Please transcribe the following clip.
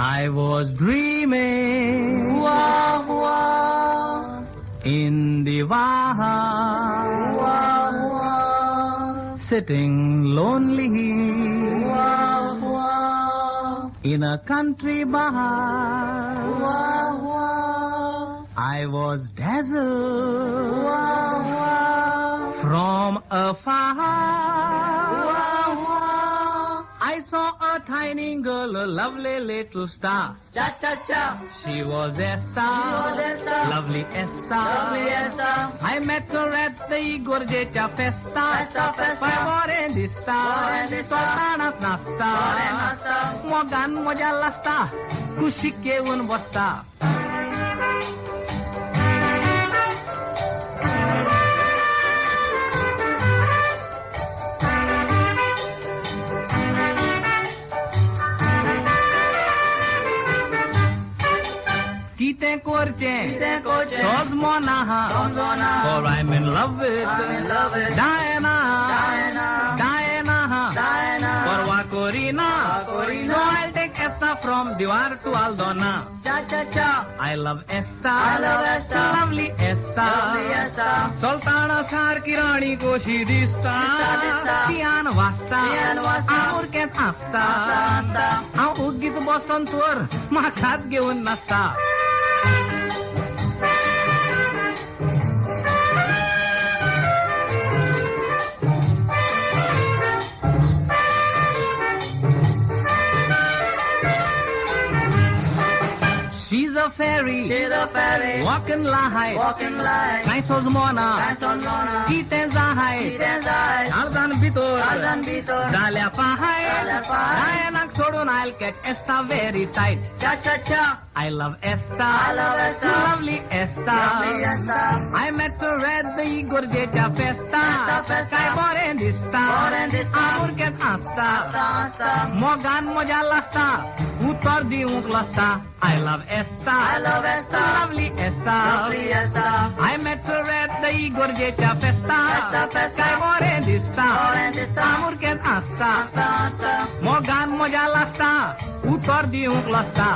I was dreaming wah, wah, in the Vaha, wah, wah, sitting lonely wah, wah, in a country bar. Wah, wah, I was dazzled wah, wah, from afar. Wah, wah, I saw a tiny girl, a lovely little star. Cha cha cha. She was Esther, She was Esther, lovely Esther. Lovely Esther. I met her at the इगोर्जेच्या festa. Festa, festa. पाय बरें दिसता, बरें दिसता. तो ताणांत नाचता, बरें नाचता. मोगान म्हज्या लासता, कुशीक येवन बसता. कितें करचें कितें करचें? सोजमोना समजोना. For I'm in love with I'm in love with Diana, Diana, Diana, Diana. Parwa korina, korina. So I'll take Esther from Diwar to Aldona. Cha cha cha. I love Esther, I love Esther. Lovely Esther, Lovely Esther. Sultana सारकी राणी कशी दिसता, दिसता, दिसता. पियान वाजता, पियान वाजता. आमुरकेंत आसता, आसता, आसता. हांव ओगीच बसोन तर म्हाकाच घेवन नाचता. She's a fairy, She's a fairy, walking light, walking light. कांय सोजमोना, कांय समजोना. कितें जाय, कितें जाय? काळजान भितर, काळजान भितर. जाल्या पाहाय, जाल्या पाहाय. डायनाक सोडून I'll catch Esther very tight. Cha cha cha. I love Esther, I love Esther. Lovely Esther. Lovely Esther. I met her at the इगोर्जेच्या festa, Festa, festa. काय बरें दिसता, बरें दिसता. आमुरकेंत आसता, आसता, आसता. मोगान म्हज्या लासता, उतर दिवंक लासता. I love Esther, I love Esther. Lovely Esther. Lovely Esther. I met her at the इगोर्जेच्या festa, Festa, festa. काय बरें दिसता, बरें दिसता. आमुरकेंत आसता, आसता, आसता. मोगान म्हज्या लासता, उतर दिवंक लासता.